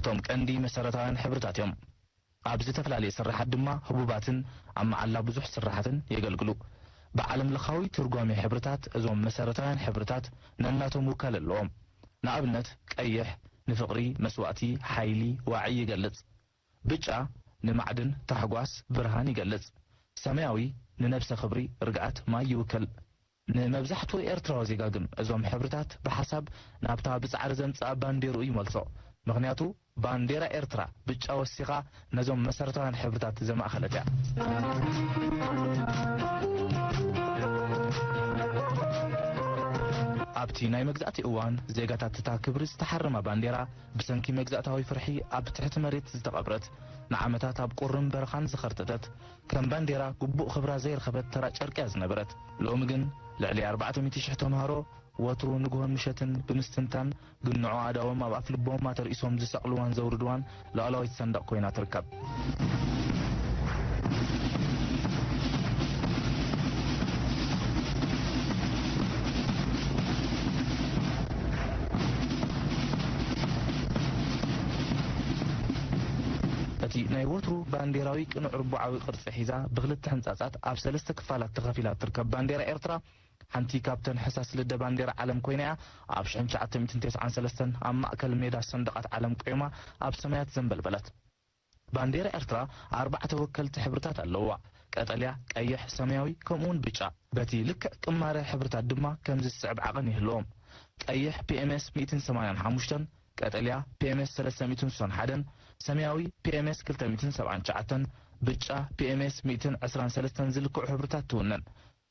እቶም ቀንዲ መሰረታውያን ሕብርታት እዮም። ኣብ ዝተፈላለየ ስርሓት ድማ ህቡባትን ኣብ መዓላ ብዙሕ ስርሓትን የገልግሉ። ብዓለም ለኻዊ ትርጓሜ ሕብርታት፣ እዞም መሰረታውያን ሕብርታት ነናቶም ውካል ኣለዎም። ንኣብነት፣ ቀይሕ ንፍቕሪ፣ መስዋእቲ፣ ሓይሊ፣ ዋዒ ይገልጽ። ብጫ ንማዕድን፣ ታሕጓስ፣ ብርሃን ይገልጽ። ሰማያዊ ንነብሰ ክብሪ፣ ርግኣት፣ ማይ ይውክል። ንመብዛሕትኡ ኤርትራዊ ዜጋ ግን እዞም ሕብርታት ብሓሳብ ናብታ ብጻዕሪ ዘምጽኣ ባንዴርኡ ይመልሶ። ምኽንያቱ ባንዴራ ኤርትራ ብጫ ወሲኻ ነዞም መሰረታውያን ሕብርታት ዘማእኸለት እያ። ኣብቲ ናይ መግዛእቲ እዋን ዜጋታት እታ ክብሪ ዝተሓረማ ባንዴራ ብሰንኪ መግዛእታዊ ፍርሒ ኣብ ትሕቲ መሬት ዝተቐብረት፣ ንዓመታት ኣብ ቁርን በረኻን ዝኸርተተት፣ ከም ባንዴራ ግቡእ ክብራ ዘይረኸበት ተራ ጨርቂ እያ ዝነበረት። ሎሚ ግን ልዕሊ ኣርባዕተ ሚእቲ ሽሕ ተምሃሮ ወትሩ ንግሆን ምሸትን ብምስትንታን፣ ግን ንዑ ኣእዳዎም ኣብ ኣፍ ልቦም ኣተርኢሶም ዝሰቕልዋን ዘውርድዋን ሉዓላዊት ሰንደቕ ኮይና ትርከብ። እቲ ናይ ወትሩ ባንዴራዊ ቅኑዕ ርቡዓዊ ቅርጺ ሒዛ ብኽልተ ሕንጻጻት ኣብ ሰለስተ ክፋላት ተኸፊላ እትርከብ ባንዴራ ኤርትራ፣ ሓንቲ ካብተን ሕሳስ ልደ ባንዴራ ዓለም ኮይና እያ። ኣብ ሽሕን ትሽዓተ ሚእትን ተስዓን ሰለስተን ኣብ ማእከል ሜዳ ሰንደቓት ዓለም ቆይማ ኣብ ሰማያት ዘንበልበለት። ባንዴራ ኤርትራ ኣርባዕተ ወከልቲ ሕብርታት ኣለዋ። ቀጠልያ፣ ቀይሕ፣ ሰማያዊ፣ ከምኡውን ብጫ። በቲ ልክዕ ቅማረ ሕብርታት ድማ ከምዚ ዝስዕብ ዓቐን ይህልዎም። ቀይሕ ፒ ኤም ኤስ ሚእትን ሰማንያን ሓሙሽተን፣ ቀጠልያ ፒ ኤም ኤስ ሰለስተ ሚእትን ስሳን ሓደን፣ ሰማያዊ ፒ ኤም ኤስ ክልተ ሚእትን ሰብዓን ትሽዓተን፣ ብጫ ፒ ኤም ኤስ ሚእትን ዕስራን ሰለስተን ዝልክዑ ሕብርታት ትውንን።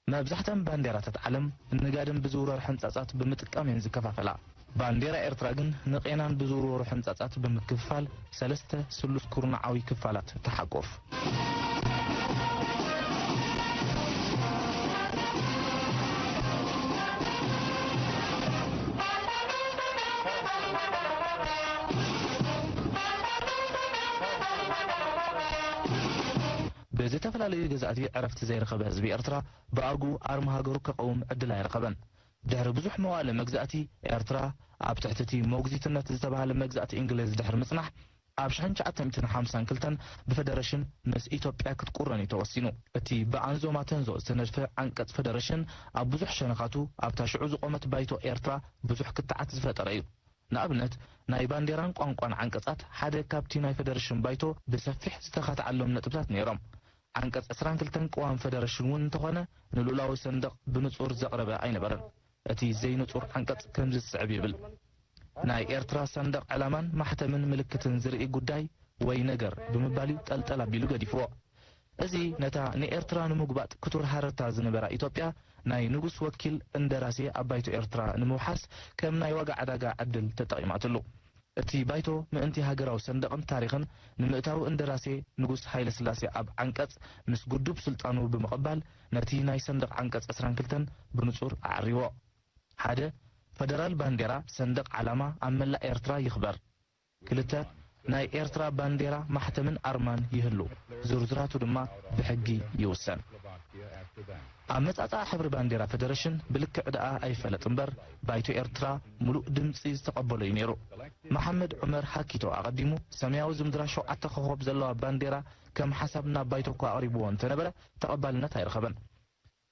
መብዛሕትኣን ባንዴራታት ዓለም ንጋድም ብዝውረሩ ሕንጻጻት ብምጥቃም እየን ዝከፋፈላ። ባንዴራ ኤርትራ ግን ንቄናን ብዝውርወሩ ሕንጻጻት ብምክፍፋል ሰለስተ ስሉስ ኩርናዓዊ ክፋላት ትሓቁፍ። ብዝተፈላለዩ ገዛእቲ ዕረፍቲ ዘይረኸበ ህዝቢ ኤርትራ ብኣግኡ ኣርማ ሃገሩ ከቐውም ዕድል ኣይረኸበን። ድሕሪ ብዙሕ መዋእለ መግዛእቲ ኤርትራ ኣብ ትሕቲ እቲ ሞግዚትነት ዝተባህለ መግዛእቲ እንግሊዝ ድሕሪ ምጽናሕ፣ ኣብ ሽሕን ትሽዓተ ሚእትን ሓምሳን ክልተን ብፈደረሽን ምስ ኢትዮጵያ ክትቁረን እዩ ተወሲኑ። እቲ ብኣንዞ ማተንዞ ዝተነድፈ ዓንቀጽ ፈደረሽን ኣብ ብዙሕ ሸነኻቱ ኣብታ ሽዑ ዝቖመት ባይቶ ኤርትራ ብዙሕ ክትዓት ዝፈጠረ እዩ። ንኣብነት፣ ናይ ባንዴራን ቋንቋን ዓንቀጻት ሓደ ካብቲ ናይ ፈደረሽን ባይቶ ብሰፊሕ ዝተኻትዓሎም ነጥብታት ነይሮም። ዓንቀጽ ዕስራን ክልተን ቅዋም ፈደረሽን እውን እንተኾነ፣ ንልኡላዊ ሰንደቕ ብንጹር ዘቕረበ ኣይነበረን። እቲ ዘይንጹር ዓንቀጽ ከምዚ ዝስዕብ ይብል። ናይ ኤርትራ ሰንደቕ ዕላማን ማሕተምን ምልክትን ዝርኢ ጉዳይ ወይ ነገር ብምባል እዩ ጠልጠል ኣቢሉ ገዲፍዎ። እዚ ነታ ንኤርትራ ንምጉባጥ ክቱር ሃረርታ ዝነበራ ኢትዮጵያ ናይ ንጉስ ወኪል እንደራሴ ኣብ ባይቶ ኤርትራ ንምውሓስ ከም ናይ ዋጋ ዕዳጋ ዕድል ተጠቒማትሉ። እቲ ባይቶ ምእንቲ ሃገራዊ ሰንደቕን ታሪኽን ንምእታው እንደራሴ ንጉስ ሃይለስላሴ ኣብ ዓንቀጽ ምስ ግዱብ ስልጣኑ ብምቕባል ነቲ ናይ ሰንደቕ ዓንቀጽ ዕስራን ክልተን ብንጹር ኣዕሪዎ። ሓደ፣ ፈደራል ባንዴራ ሰንደቕ ዓላማ ኣብ መላእ ኤርትራ ይኽበር። ክልተ፣ ናይ ኤርትራ ባንዴራ ማሕተምን ኣርማን ይህሉ፣ ዝርዝራቱ ድማ ብሕጊ ይውሰን። ኣመጻጽኣ ሕብሪ ባንዴራ ፈደረሽን ብልክዕ ደኣ ኣይፈለጥ እምበር፣ ባይቶ ኤርትራ ምሉእ ድምጺ ዝተቐበሎ እዩ ነይሩ። መሓመድ ዑመር ሃኪቶ ኣቐዲሙ ሰማያዊ ዝምድራ ሸውዓተ ኮኾብ ዘለዋ ባንዴራ ከም ሓሳብ ናብ ባይቶ እኳ ኣቕሪብዎ እንተነበረ፣ ተቐባልነት ኣይረኸበን።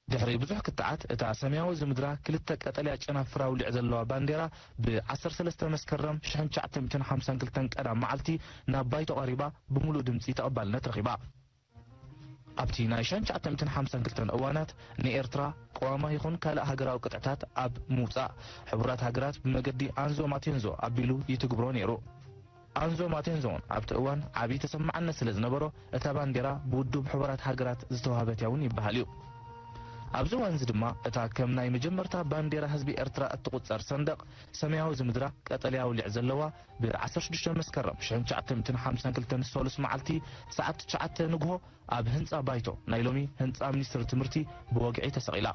ድሕሪ ብዙሕ ክትዓት፣ እታ ሰማያዊ ዝምድራ ክልተ ቀጠልያ ጨናፍር ኣውሊዕ ዘለዋ ባንዴራ ብ ዓሰርተ ሰለስተ መስከረም ሽሕን ትሽዓተ ሚእትን ሓምሳን ክልተን ቀዳም መዓልቲ ናብ ባይቶ ቀሪባ ብምሉእ ድምጺ ተቐባልነት ረኺባ። ኣብቲ ናይ ሽሕን ትሽዓተ ሚእትን ሓምሳን ክልተን እዋናት ንኤርትራ ቅዋማ ይኹን ካልእ ሃገራዊ ቅጥዕታት ኣብ ምውጻእ፣ ሕቡራት ሃገራት ብመገዲ ኣንዞ ማቴንዞ ኣቢሉ ይትግብሮ ነይሩ። ኣንዞ ማቴንዞ እውን ኣብቲ እዋን ዓቢ ተሰማዕነት ስለ ዝነበሮ፣ እታ ባንዴራ ብውድብ ሕቡራት ሃገራት ዝተዋህበት እያ እውን ይበሃል እዩ። ኣብዚ እዋን እዚ ድማ እታ ከም ናይ መጀመርታ ባንዴራ ህዝቢ ኤርትራ እትቑጸር ሰንደቕ ሰማያዊ ዝምድራ ቀጠልያ ውሊዕ ዘለዋ ብ ዓሰርተ ሽዱሽተ መስከረም ሽሕን ትሽዓተ ሚእትን ሓምሳን ክልተን ሰሉስ መዓልቲ ሰዓት ትሽዓተ ንግሆ ኣብ ህንጻ ባይቶ ናይ ሎሚ ህንጻ ሚኒስትሪ ትምህርቲ ብወግዒ ተሰቒላ።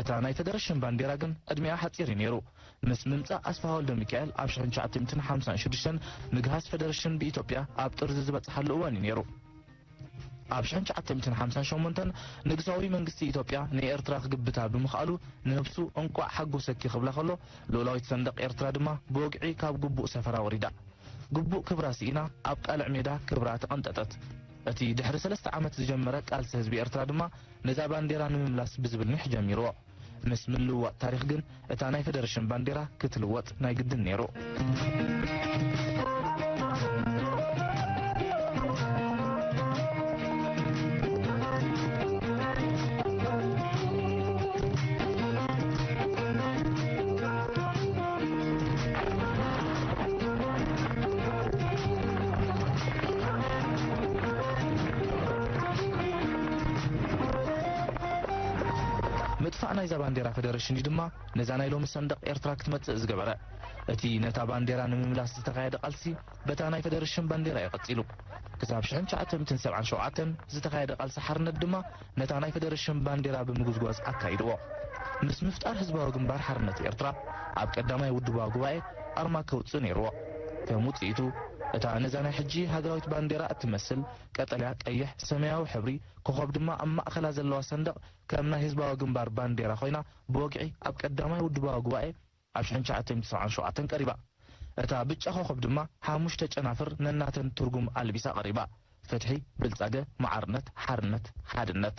እታ ናይ ፈደረሽን ባንዴራ ግን ዕድሜኣ ሓጺር እዩ ነይሩ። ምስ ምምጻእ ኣስፍሃ ወልደ ሚካኤል ኣብ ሽሕን ትሽዓተ ሚእትን ሓምሳን ሽዱሽተን፣ ምግሃስ ፈደረሽን ብኢትዮጵያ ኣብ ጥርዚ ዝበጽሓሉ እዋን እዩ ነይሩ። ኣብ ሽሕን ትሽዓተ ሚእትን ሓምሳን ሸሞንተን፣ ንግሳዊ መንግስቲ ኢትዮጵያ ንኤርትራ ክግብታ ብምኽኣሉ፣ ንነብሱ እንቋዕ ሓጎሰኪ ክብላ ከሎ፣ ልኡላዊት ሰንደቕ ኤርትራ ድማ ብወግዒ ካብ ግቡእ ሰፈራ ወሪዳ። ግቡእ ክብራ ስኢና ኣብ ቃልዕ ሜዳ ክብራ ተቐንጠጠት። እቲ ድሕሪ ሰለስተ ዓመት ዝጀመረ ቃልሲ ህዝቢ ኤርትራ ድማ ነዛ ባንዴራ ንምምላስ ብዝብል ኒሕ ጀሚርዎ። ምስ ምልውዋጥ ታሪኽ ግን እታ ናይ ፈደረሽን ባንዴራ ክትልወጥ ናይ ግድን ነይሩ። ምጥፋእ ናይዛ ባንዴራ ፈደረሽን እዩ ድማ ነዛ ናይ ሎሚ ሰንደቕ ኤርትራ ክትመጽእ ዝገበረ። እቲ ነታ ባንዴራ ንምምላስ ዝተኻየደ ቃልሲ በታ ናይ ፈደረሽን ባንዴራ እዩ ቀጺሉ። ክሳብ ሽሕን ትሽዓተ ሚእትን ሰብዓን ሸውዓተን ዝተኻየደ ቃልሲ ሓርነት ድማ ነታ ናይ ፈደረሽን ባንዴራ ብምጉዝጓዝ ኣካይድዎ። ምስ ምፍጣር ህዝባዊ ግንባር ሓርነት ኤርትራ ኣብ ቀዳማይ ውድባዊ ጉባኤ ኣርማ ከውጽእ ነይርዎ። ከም ውጽኢቱ፣ እታ ነዛ ናይ ሕጂ ሃገራዊት ባንዴራ እትመስል ቀጠልያ፣ ቀይሕ፣ ሰማያዊ ሕብሪ፣ ኮኾብ ድማ ኣብ ማእከላ ዘለዋ ሰንደቕ ከም ናይ ህዝባዊ ግንባር ባንዴራ ኮይና ብወግዒ ኣብ ቀዳማይ ውድባዊ ጉባኤ ኣብ ሽሕን ትሽዓተ ሚእትን ሰብዓን ሸውዓተን ቀሪባ። እታ ብጫ ኮኾብ ድማ ሓሙሽተ ጨናፍር ነናተን ትርጉም ኣልቢሳ ቀሪባ። ፍትሒ፣ ብልጻገ፣ መዓርነት፣ ሓርነት፣ ሓድነት።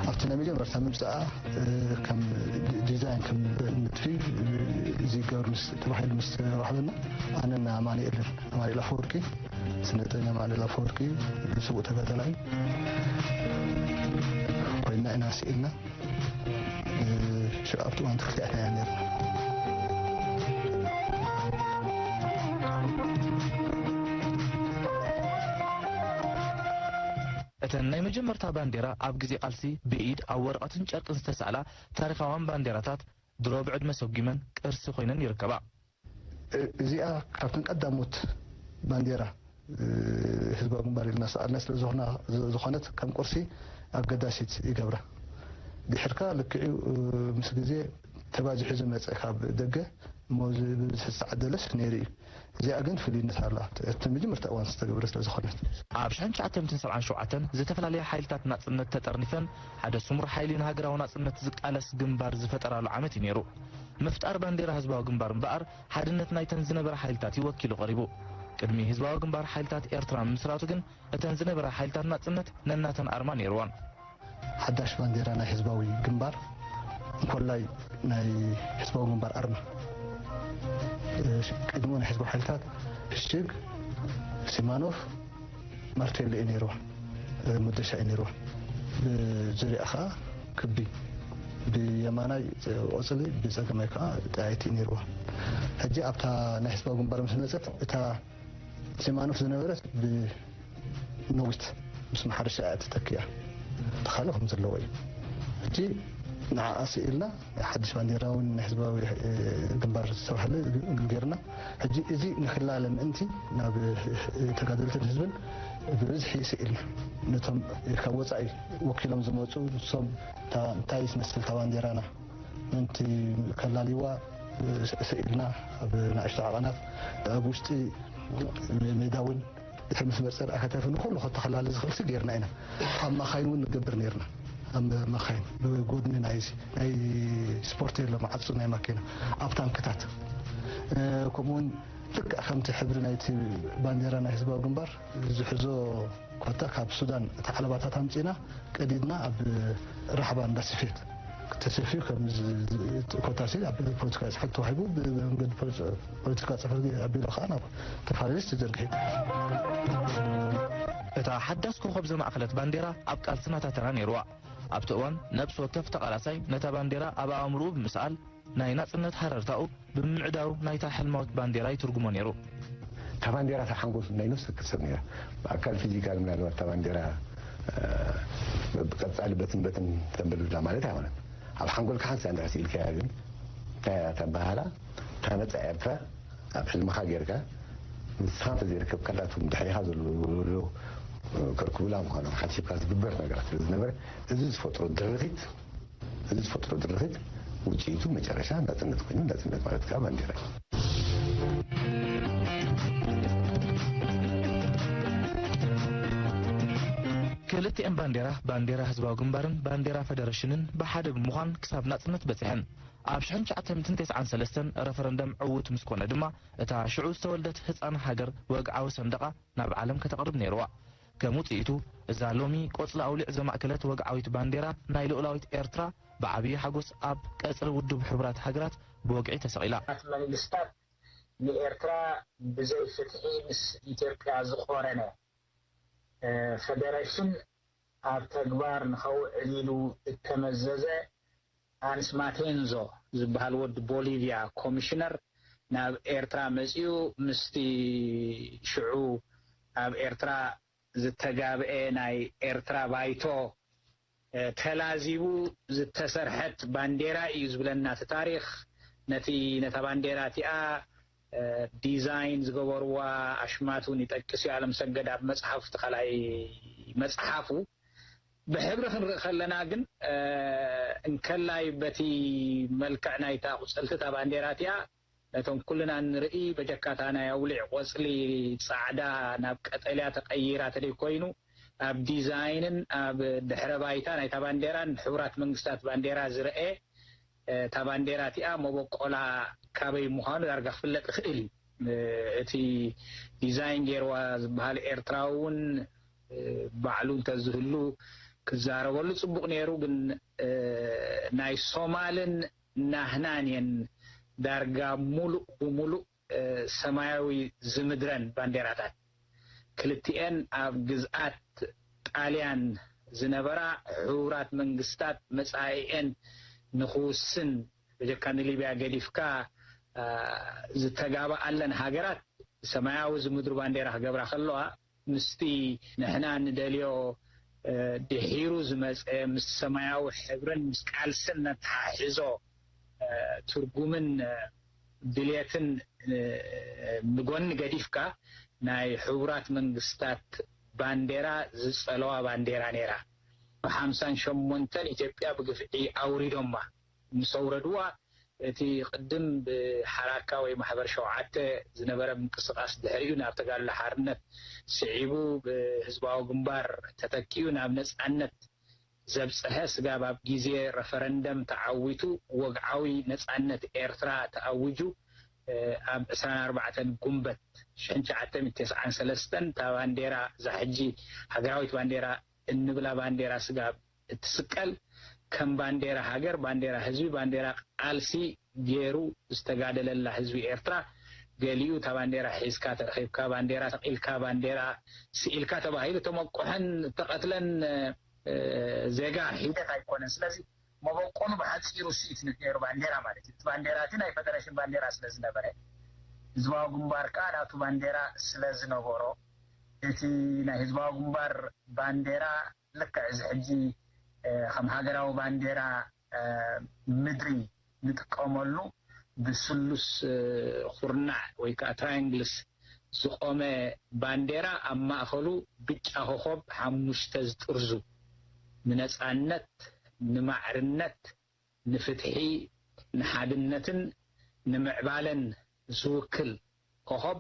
ኣብቲ ናይ መጀመርታ ምምጻኣ፣ እ፣ ከም ዲ-፣ ዲዛይን፣ ከም ንድፊ፣ እ፣ እዚ ይገብር ምስ ተባሂሉ ምስ ተዋህበና፣ ኣነን ኣማኑኤልን፣ ኣማኑኤል ኣፈወርቂ፣ ስነ ጥበበኛ ኣማኑኤል ኣፈወርቂ፣ ስዉእ ተጋዳላይ ኮይንና ኢና ስኢልና። እ፣ ሽዑ ኣብቲ እዋን ክልቲኣትና ኢና ነርና። እተን ናይ መጀመርታ ባንዴራ ኣብ ግዜ ቃልሲ ብኢድ ኣብ ወረቐትን ጨርቅን ዝተሳእላ ታሪኻውያን ባንዴራታት ድሮ ብዕድመ ሰጒመን ቅርሲ ኮይነን ይርከባ። እ-፣ እዚኣ ካብተን ቀዳሞት ባንዴራ፣ እ፣ ህዝባዊ ግንባር ኢልና ሰኣልና ስለ ዝኾና፣ ዝ-፣ ዝኾነት ከም ቅርሲ ኣገዳሲት ይገብራ። ድሕርካ ልክዕኡ፣ እ፣ ምስ ግዜ ተባዚሑ ዝመጸ ካብ ደገ እሞ ዝ-፣ ብብዝሒ ዝተዓደለስ ነይሩ እዩ። እዚኣ ግን ፍልይነት ኣለዋ። እቲ መጀመርታ እዋን ዝተገብረ ስለ ዝኾነት። ኣብ ሽሕን ትሽዓተ ሚእትን ሰብዓን ሸውዓተን ዝተፈላለያ ሓይልታት ናጽነት ተጠርኒፈን ሓደ ስሙር ሓይሊ ንሃገራዊ ናጽነት ዝቃለስ ግንባር ዝፈጠራሉ ዓመት እዩ ነይሩ። ምፍጣር ባንዴራ ህዝባዊ ግንባር እምበኣር ሓድነት ናይተን ዝነበራ ሓይልታት እዩ ወኪሉ ቀሪቡ። ቅድሚ ህዝባዊ ግንባር ሓይልታት ኤርትራ ምምስራቱ ግን እተን ዝነበራ ሓይልታት ናጽነት ነናተን ኣርማ ነይርወን። ሓዳሽ ባንዴራ ናይ ህዝባዊ ግንባር እንኮላይ ናይ ህዝባዊ ግንባር ኣርማ፣ እ፣ ቅድሚኡ ናይ ህዝባዊ ሓይልታት ሽግ፣ ሲማኖፍ፣ ማርቴሎ እዩ ነይርዋ፣ እ፣ መደሻ እዩ ነይርዋ። ብዙሪያ ኸዓ ክቢ፣ ብየማናይ ቆጽሊ፣ ብጸገማይ ከዓ ጠያይቲ እዩ ነይርዋ። ሕጂ ኣብታ ናይ ህዝባዊ ግንባር ምስ መጸት፣ እታ ሲማኖፍ ዝነበረት ብነዊት ምስ ማሕረሻ እያ ተተኪኣ። እቲ ካልእ ከም ዘለዎ እዩ። ሕጂ ንዓኣ ስኢልና ሓድሽ ባንዴራ እውን ናይ ህዝባዊ፣ እ፣ ግንባር ዝተባህለ ጌርና። ሕጂ እዚ ንክላለ ምእንቲ ናብ፣ እ፣ ተጋደልትን ህዝብን ብብዝሒ ስኢልና። ነቶም ካብ ወጻኢ ወኪሎም ዝመጹ ንሶም እታ እንታይ ትመስል እታ ባንዴራና ምእንቲ ከላልይዋ፣ እ፣ ስኢልና ኣብ ንኣሽቱ ዓቐናት ኣብ ውሽጢ ሜዳ እውን ድሕሪ ምስ መጸ ኣይተርፍን ንኹሉ ከተኸላሊ ዝኽእልሲ ጌርና ኢና። ኣብ ማኻይን እውን ንገብር ኔርና። ኣብ ማኻይን ብጎድኒ ናይ፣ ናይ ስፖርት የሎ፣ ማዕጹ ናይ ማኪና፣ ኣብ ታንክታት፣ እ፣ ከምኡውን ልክዕ ከምቲ ሕብሪ ናይቲ ባንዴራ ናይ ህዝባዊ ግንባር ዝሕዞ ኮታ ካብ ሱዳን እቲ ዓለባታት ኣምጺና ቀዲድና ኣብ ራሕባ እንዳ ስፌት ተሰፊዩ ከም ዝ-፣ ዝ-፣ ኮታ ሲል ኣብ ፖለቲካ ጽሕፈት ተዋሂቡ ብመንገዲ ፖለቲ-፣ ፖለቲካ ጽሕፈት ኣቢሉ ከኣ ናብ ተፋለልስ ተዘርጊሑ። እታ ሓዳስ ኮኸብ ዘማእከለት ባንዴራ ኣብ ቃልስና ታተና ነይርዋ። ኣብቲ እዋን ነብሲ ወከፍ ተቓላሳይ ነታ ባንዴራ ኣብ ኣእምሮኡ ብምስኣል ናይ ናጽነት ሃረርታኡ ብምምዕዳው ናይታ ሕልማዊት ባንዴራ ይትርጉሞ ነይሩ። እታ ባንዴራ እታ ሓንጎል ናይ ነፍሲ ወከፍ ሰብ ነይራ። ብኣካል ፊዚካል ምናልባት እታ ባንዴራ፣ እ፣ ብቀጻሊ በትን በትን ተንበልብላ ማለት ኣይኮነን። ኣብ ሓንጎልካ ሓንሳእ እንድሕር ስኢልካያ ግን እንታይ እያ ተበሃላ? እታ ነጻ ኤርትራ ኣብ ሕልምኻ ጌርካ ንስኻ እንተዘይረከብካላቶም ድሕሬኻ ዘለዉ ወለዶ ከርክቡላ ምዃኖም ሓሲብካ ዝግበር ነገራት ስለ ዝነበረ፣ እዚ ዝፈጥሮ ድርኺት፣ እዚ ዝፈጥሮ ድርኺት ውጽኢቱ መጨረሻ ናጽነት ኮይኑ፣ ናጽነት ማለት ከኣ ባንዴራ እዩ። ክልቲኤን ባንዴራ፣ ባንዴራ ህዝባዊ ግንባርን ባንዴራ ፈደረሽንን ብሓደ ብምዃን ክሳብ ናጽነት በጺሐን። ኣብ ሽሕን ትሽዓተ ሚእትን ተስዓን ሰለስተን ረፈረንደም ዕዉት ምስ ኮነ ድማ፣ እታ ሽዑ ዝተወልደት ህጻን ሃገር ወግዓዊ ሰንደቓ ናብ ዓለም ከተቕርብ ነይርዋ። ከም ውጽኢቱ፣ እዛ ሎሚ ቆጽሊ ኣውሊዕ ዘማእከለት ወግዓዊት ባንዴራ ናይ ልኡላዊት ኤርትራ ብዓብዪ ሓጎስ ኣብ ቀጽሪ ውድብ ሕቡራት ሃገራት ብወግዒ ተሰቒላ። መንግስታት ንኤርትራ ብዘይ ፍትሒ ምስ ኢትዮጵያ ዝቖረነ፣ እ፣ ፈደረሽን ኣብ ተግባር ንኸውዕል ኢሉ እተመዘዘ ኣንስ ማቴንዞ ዝበሃል ወዲ ቦሊቪያ ኮሚሽነር ናብ ኤርትራ መጺኡ ምስቲ ሽዑ ኣብ ኤርትራ ዝተጋብኤ ናይ ኤርትራ ባይቶ፣ እ፣ ተላዚቡ ዝተሰርሐት ባንዴራ እዩ ዝብለና እቲ ታሪኽ። ነቲ፣ ነታ ባንዴራ እቲኣ፣ እ፣ ዲዛይን ዝገበርዋ ኣሽማት እውን ይጠቅስ እዩ ኣለምሰገድ ኣብ መጽሓፉ፣ እቲ ካልኣይ መጽሓፉ። ብሕብሪ ክንርኢ ከለና ግን፣ እ፣ እንከላይ በቲ መልክዕ ናይታ ቁጽልቲ እታ ባንዴራ እቲኣ፣ ነቶም ኩልና እንርኢ፣ በጀካታ ናይ ኣውሊዕ ቆጽሊ ጻዕዳ ናብ ቀጠልያ ተቐይራ ተደይ ኮይኑ፣ ኣብ ዲዛይንን ኣብ ድሕረ ባይታ ናይታ ባንዴራን ሕቡራት መንግስታት ባንዴራ ዝረኤ፣ እ፣ እታ ባንዴራ እቲኣ መበቆላ ካበይ ምዃኑ ዳርጋ ክፍለጥ ይኽእል እዩ። እ፣ እቲ ዲዛይን ገይርዋ ዝበሃል ኤርትራዊ እውን፣ እ፣ ባዕሉ እንተዝህሉ ክዛረበሉ ጽቡቕ ነይሩ። ግን፣ እ፣ ናይ ሶማልን ናህናን እየን ዳርጋ ሙሉእ ብሙሉእ፣ እ፣ ሰማያዊ ዝምድረን ባንዴራታት። ክልቲኤን ኣብ ግዝኣት ጣልያን ዝነበራ፣ ሕቡራት መንግስታት መጻኢኤን ንኽውስን፣ በጀካ ንሊብያ ገዲፍካ፣ እ፣ ዝተጋብኣለን ሃገራት ሰማያዊ ዝምድሩ ባንዴራ ክገብራ ከለዋ፣ ምስቲ ንሕና ንደልዮ፣ እ፣ ድሒሩ ዝመጸ፣ ምስ ሰማያዊ ሕብርን ምስ ቃልስን ነተሓሕዞ፣ እ፣ ትርጉምን፣ እ፣ ድልየትን፣ እ፣ ንጎኒ ገዲፍካ፣ ናይ ሕቡራት መንግስታት ባንዴራ ዝጸለዋ ባንዴራ ነይራ። ብሓምሳን ሸሞንተን ኢትዮጵያ ብግፍዒ ኣውሪዶማ። ምስ ኣውረድዋ፣ እቲ ቅድም ብሓራካ ወይ ማሕበር ሸውዓተ ዝነበረ ምንቅስቓስ ድሕሪኡ ናብ ተጋድሎ ሓርነት ስዒቡ፣ ብህዝባዊ ግንባር ተተኪኡ ናብ ነጻነት ዘብጽሐ ስጋብ ኣብ ግዜ ረፈረንደም ተዓዊቱ ወግዓዊ ነጻነት ኤርትራ ተኣዊጁ፣ እ፣ ኣብ ዕስራን ኣርባዕተን ጉንበት ሽሕን ትሽዓተ ሚእትን ተስዓን ሰለስተን እታ ባንዴራ፣ እዛ ሕጂ ሃገራዊት ባንዴራ እንብላ ባንዴራ ስጋብ እትስቀል፣ ከም ባንዴራ ሃገር፣ ባንዴራ ህዝቢ፣ ባንዴራ ቃልሲ ገይሩ ዝተጋደለላ ህዝቢ ኤርትራ፣ ገሊኡ እታ ባንዴራ ሒዝካ ተረኺብካ፣ ባንዴራ ሰቒልካ፣ ባንዴራ ስኢልካ ተባሂሉ እተመቁሐን እተቐትለን፣ እ፣ ዜጋ ሒደት ኣይኮነን። ስለዚ መበቆሉ ብሓጺሩ ስኢት ነይሩ ባንዴራ ማለት እዩ። እቲ ባንዴራ እቲ ናይ ፈደረሽን ባንዴራ ስለ ዝነበረ፣ ህዝባዊ ግንባር ከኣ ናቱ ባንዴራ ስለ ዝነበሮ፣ እቲ ናይ ህዝባዊ ግንባር ባንዴራ ልክዕ እዚ ሕጂ፣ እ፣ ከም ሃገራዊ ባንዴራ፣ እ፣ ምድሪ ንጥቀመሉ ብስሉስ፣ እ፣ ኩርናዕ ወይ ከኣ ትራያንግልስ ዝቆመ ባንዴራ፣ ኣብ ማእከሉ ብጫ ኮኾብ ሓሙሽተ ዝጥርዙ፣ ንነጻነት፣ ንማዕርነት፣ ንፍትሒ፣ ንሓድነትን ንምዕባለን ዝውክል ኮኾብ፣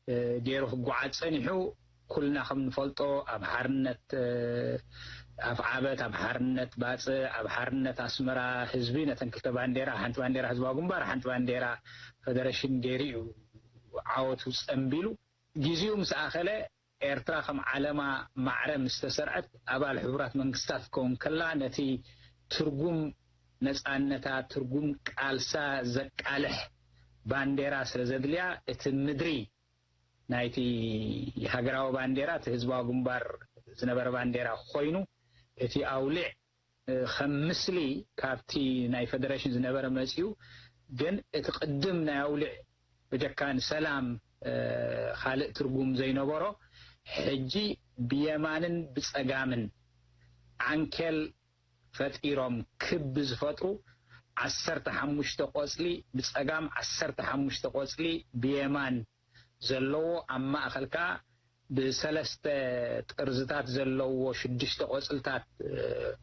እ፣ ገይሩ ክጓዓዝ ጸኒሑ፣ ኩልና ከም ንፈልጦ ኣብ ሓርነት፣ እ፣ ኣፍዓበት፣ ኣብ ሓርነት ባጽዕ፣ ኣብ ሓርነት ኣስመራ ህዝቢ ነተን ክልተ ባንዴራ፣ ሓንቲ ባንዴራ ህዝባዊ ግንባር፣ ሓንቲ ባንዴራ ፈደረሽን ገይሩ እዩ ዓወቱ ጸንቢሉ። ግዜኡ ምስ ኣኸለ፣ ኤርትራ ከም ዓለማ ማዕረ ምስ ተሰርዐት፣ ኣባል ሕቡራት መንግስታት ክትከውን ከላ፣ ነቲ ትርጉም ነጻነታ፣ ትርጉም ቃልሳ ዘቃልሕ ባንዴራ ስለ ዘድልያ፣ እቲ ምድሪ ናይቲ ሃገራዊ ባንዴራ፣ እቲ ህዝባዊ ግንባር ዝነበረ ባንዴራ ኮይኑ፣ እቲ ኣውሊዕ፣ እ፣ ከም ምስሊ ካብቲ ናይ ፈደረሽን ዝነበረ መጺኡ፣ ግን እቲ ቅድም ናይ ኣውሊዕ ብጀካ ንሰላም ካልእ ትርጉም ዘይነበሮ፣ ሕጂ ብየማንን ብጸጋምን ዓንኬል ፈጢሮም ክቢ ዝፈጥሩ፣ ዓሰርተ ሓሙሽተ ቆጽሊ ብጸጋም፣ ዓሰርተ ሓሙሽተ ቆጽሊ ብየማን ዘለዎ፣ ኣብ ማእከል ከኣ ብሰለስተ ጥርዝታት ዘለዎ ሽዱሽተ ቆጽልታት፣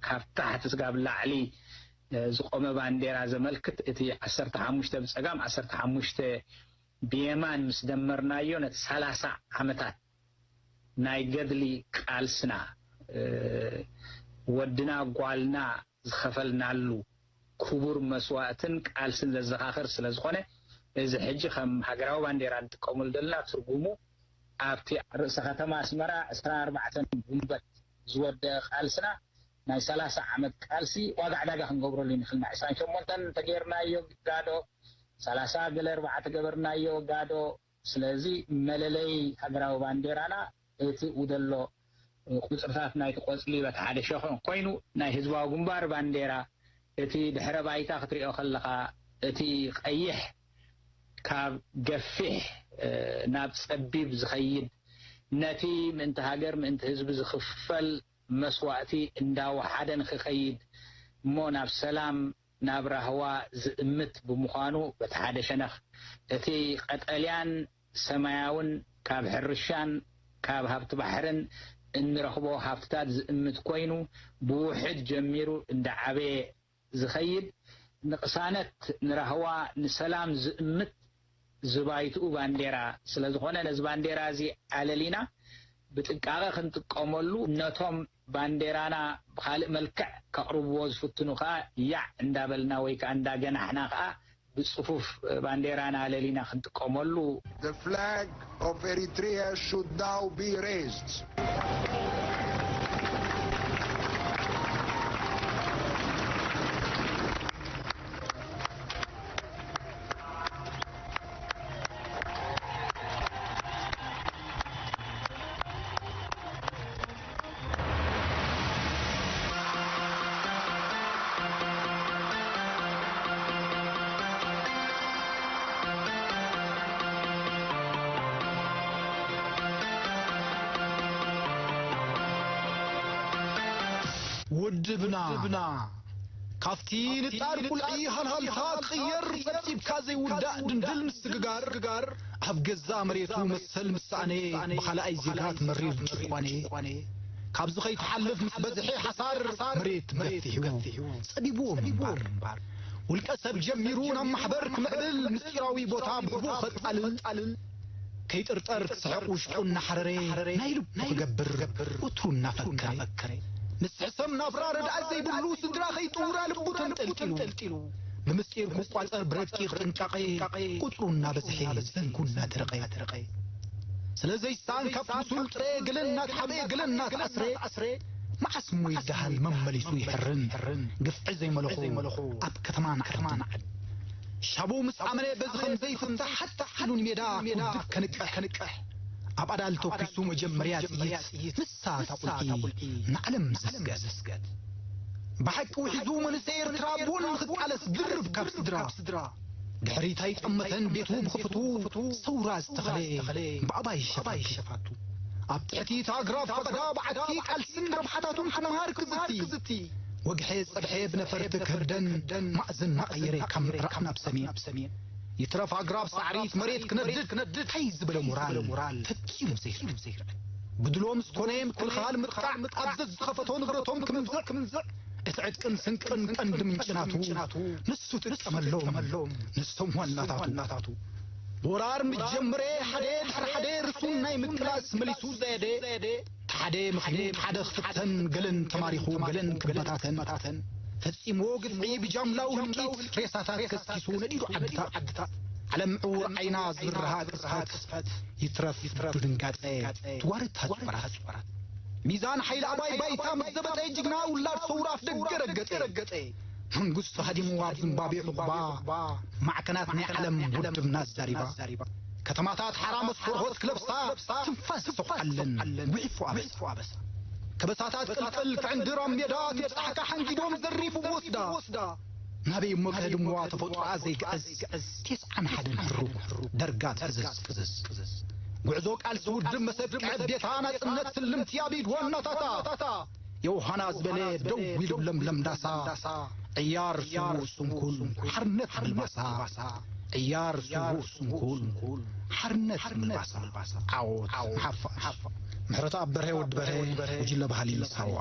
ካብ ታሕቲ ስጋብ ላዕሊ ዝቆመ ባንዴራ ዘመልክት። እቲ ዓሰርተ ሓሙሽተ ብጸጋም፣ ዓሰርተ ሓሙሽተ ብየማን ምስ ደመርናዮ፣ ነቲ ሰላሳ ዓመታት ናይ ገድሊ ቃልስና፣ ወድና ጓልና ዝኸፈልናሉ ክቡር መስዋእትን ቃልስን ዘዘኻኽር ስለ ዝኾነ፣ እዚ ሕጂ ከም ሃገራዊ ባንዴራ እንጥቀመሉ ዘለና ትርጉሙ፣ ኣብቲ ርእሰ ከተማ ኣስመራ ዕስራን ኣርባዕተን ጉንበት ዝወደአ ቃልስና፣ ናይ ሰላሳ ዓመት ቃልሲ ዋጋ ዕዳጋ ክንገብረሉ ንኽእል ኢና። ዕስራን ሸሞንተን እንተጌርናዮ ጋዶ፣ ሰላሳ ገለ ኣርባዓ ተገበርናዮ ጋዶ። ስለዚ መለለይ ሃገራዊ ባንዴራና እቲ ኡ ዘሎ ቁጽርታት ናይቲ ቆጽሊ በቲ ሓደ ሸኾ ኮይኑ፣ ናይ ህዝባዊ ግንባር ባንዴራ፣ እቲ ድሕረ ባይታ ክትሪኦ ከለኻ፣ እቲ ቀይሕ ካብ ገፊሕ ናብ ጸቢብ ዝኸይድ፣ ነቲ ምእንቲ ሃገር ምእንቲ ህዝቢ ዝኽፈል መስዋእቲ እንዳወሓደ ንኽኸይድ እሞ ናብ ሰላም ናብ ራህዋ ዝእምት ብምዃኑ፣ በቲ ሓደ ሸነኽ እቲ ቀጠልያን ሰማያውን ካብ ሕርሻን ካብ ሃብቲ ባሕርን እንረኽቦ ሃብትታት ዝእምት ኮይኑ፣ ብውሕድ ጀሚሩ እንዳዓበየ ዝኸይድ፣ ንቕሳነት፣ ንራህዋ፣ ንሰላም ዝእምት ዝባይትኡ ባንዴራ ስለ ዝኾነ፣ ነዚ ባንዴራ እዚ ኣለሊና ብጥንቃቐ ክንጥቀመሉ፣ ነቶም ባንዴራና ብኻልእ መልክዕ ከቕርብዎ ዝፍትኑ ከኣ ያዕ እንዳበልና ወይ ከኣ እንዳገናሕና ከኣ ብጽፉፍ ባንዴራና ኣለሊና ክንጥቀመሉ። The flag of Eritrea should now be raised. ውድብና ካብቲ ንጣር ቁልዒ ሃልሃልታ ክቕየር ጸብጺብካ ዘይውዳእ ድንድል ምስግጋር፣ ኣብ ገዛእ መሬቱ መሰል ምሳኔ ብኻልኣይ ዜጋት መሪር ጭቋኔ፣ ካብዚ ከይትሓልፍ ምስ በዝሒ ሓሳር መሬት ገፊሑ ጸቢብዎ ምንባር። ውልቀ ሰብ ጀሚሩ ናብ ማሕበር ክምዕብል ምስጢራዊ ቦታ ብህቡ ከጣልል፣ ከይጥርጠር ክስሕቕ ውሽጡ እናሓረረ ናይ ልቡ ክገብር ወትሩ እናፈከረ፣ ምስ ሕሰም ናብራ ረድኣት ዘይብሉ ስድራ ከይጥውራ ልቡ ተንጠልጢሉ፣ ብምስጢር ክቋጸር ብረቂቕ ጥንቃቐ ቁጽሩ እናበዝሐ ዘንጉ እናደረቐ፣ ስለ ዘይሳን ካብ ብሱል ጥረ ገለ እናተሓበ ገለ እናተኣስረ፣ መዓስ እሞ ይደሃል መመሊሱ ይሕርን፣ ግፍዒ ዘይመለኹ ኣብ ከተማ ንዓድን። ሻቡ ምስ ኣመነ በዚ ከም ዘይፍታሕ ሓታ ኢሉ ንሜዳ ክውድብ ከንቅሕ፣ ኣብ ኣዳል ተኩሱ መጀመርያ ጥይት ንሳ እታ ቁልዒ ንዓለም ዘስገት። ብሓቂ ውሒዙ መንእሰይ ኤርትራ ብወኑ ንኽቃለስ ድርብ ካብ ስድራ። ድሕሪት ኣይጠመተን ቤቱ ብኽፍቱ ሰውራ ዝተኸለ ብኣባይ ሸፋቱ። ኣብ ትሕቲ እታ ኣግራብ ፈቐዳ በዓቲ ቃልስን ረብሓታቱን ክመሃር ክዝቲ። ወግሐ ጸብሐ ብነፈርቲ ክህደን ማእዝን እናቐየረ ካብ ምዕራብ ናብ ሰሜን። ይትረፍ ኣግራብ ሳዕሪት መሬት ክነድድ ታይ ዝበለ ሞራል ፈጺሙ ዘይርእ። ብድሎ ምስ ኮነ ምክልኻል ምጥቃዕ ኣብ ዘዝተኸፈቶ ንብረቶም ክምንዝዕ፣ እቲ ዕጥቅን ስንቅን ቀንዲ ምንጪ ናቱ፣ ንሱ ትጥቀመሎም፣ ንሶም ዋናታቱ። ወራር ምስ ጀመረ ሓደ ድሕሪ ሓደ ርሱን ናይ ምቅላስ መሊሱ ዘየደ፣ ሓደ ምኽንያት ሓደ ክፍተን ገለን ተማሪኹ ገለን ክበታተን ፈጺምዎ ግፍዒ ብጃምላዊ ህልቂት ሬሳታት ከስኪሱ ነዲዱ ዓድታት። ዓለም ዕዉር ዓይና ዝብርሃ ቅዝፈት ይትረፍ ድንጋጸ ትዋርድ ታጽፈራት። ሚዛን ሓይሊ ኣባይ ባይታ ምስ ዘበጠ ጅግና ውላድ ሰውራ ኣፍ ደገ ረገጸ። መንግስቱ ሃዲሙ ኣብ ዝምባብዌ ዑቕባ ማዕከናት ናይ ዓለም ውድብና ኣዛሪባ። ከተማታት ሓራ መስኮርሆት ክለብሳ ትንፋስ ዝሰኹዓለን ጉዒፉ ኣበሳ። ከበሳታት ቅልቅል ክዕንድር ኣብ ሜዳ ትብጻሕካ ሓንጊዶም ዘሪፉ ብወስዳ። ናበይ እሞ ከድምዋ ተፈጥሮኣ ዘይግዕዝ፣ ቴስዓን ሓደን ሕሩብ ደርጋ ትሕዝዝ። ጉዕዞ ቃልሲ ውድብ መሰብቀ ቤታ ናጽነት ትልምቲ ኣብ ኢድ ዋናታታ። የውሃና ዝበለ ደው ኢሉ ለምለም ዳሳ። ዕያር ስዉእ ስንኩል ሓርነት ምልባሳ። ዕያር ስዉእ ስንኩል ሓርነት ምልባሳ። ዓወት ንሓፋሽ። ምሕረተኣብ በርሀ ወዲ በርሀ፣ ጉጅለ ባህሊ ሳዋ።